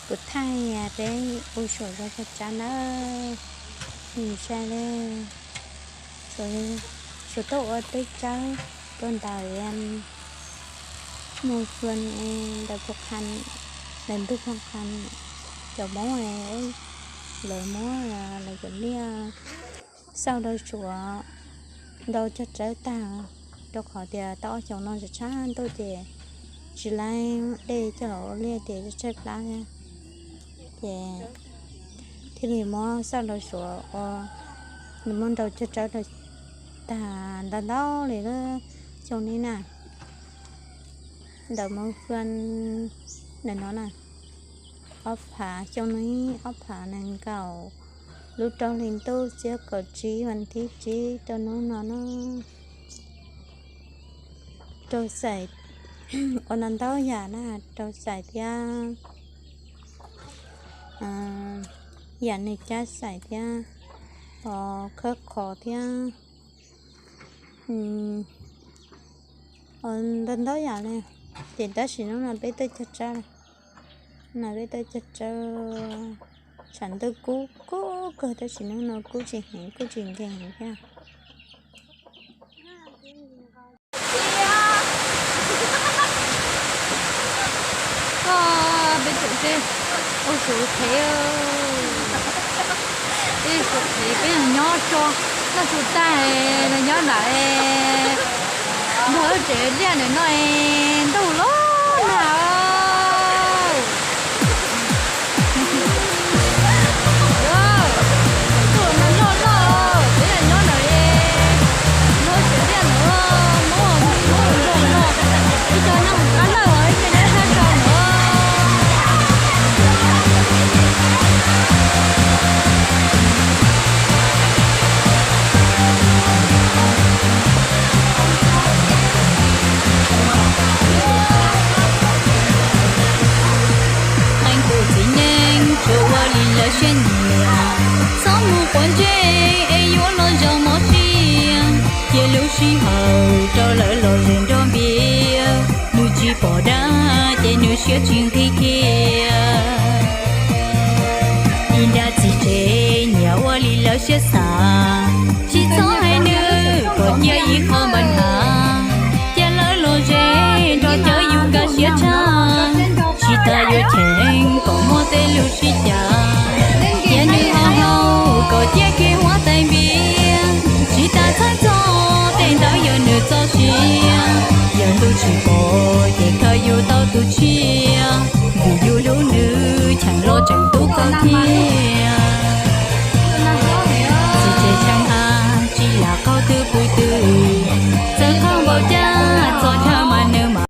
Kuv thaij peb ua suam rau cov tsawb nawb. Nws sai li suav tuaj ua teb tsawb rau ntawm Mus Fwm, ntawm Phu Qha, ntawm ntug Phu Qha, cov Hmoob lawv muab lawv cov liaj xauj rau suav ntau cog tsawb tag, rau qhov tias tau ob xyoos no tshab ntuj ces tsis laib dej coj los ua liaj ces tshaib plab thiab. Ces thiaj li muab xauj rau suav ua, nws muab nrau cog tsawb rau tag ntau ntau li lub xyoo ni na. Ntawm Mus Fwm ntawm no na, ob phav xyoo no, ob phav nees nkaum lub rau hli ntuj xiab kaum tsib vas thib tsib rau hnub no na. Rau xaim ua ntau ntau yam na, rau xaim thiab yam nws cab xaim thiab, khawb qhov thiab, ntau ntau yam li. Ces tab sis hnub no peb tuaj cog tsawb, no peb tuaj cog tsawb, tshav ntuj kub kub kawg tab sis hnub no kub tsis heev kub tsis nkeeg thiab. Peb tseem ua suav phem, peb suav phem peb yog nyob tso, noj su tag los nyob nram nrog lub tsev liaj ntawm no, ntuj los nag, ntuj no loj loj, peb yog nyob nram lub tsev liaj ntawm no, ib co nyob qab lawj os, ib co nyob sab nraud ntawd. Qee tus txiv neej tsuas ua li lawv siab nyiam, txhob mus quav ntsej es yuav los zaum mob siab. Cia lub sij hawm rau lawv los zeem nrog npias, nws tsis pom dab ces nws siab tsis nqhis kiag. Ib nrab txiv tsev nyiam ua li lawv siab xav, tsis txhob hais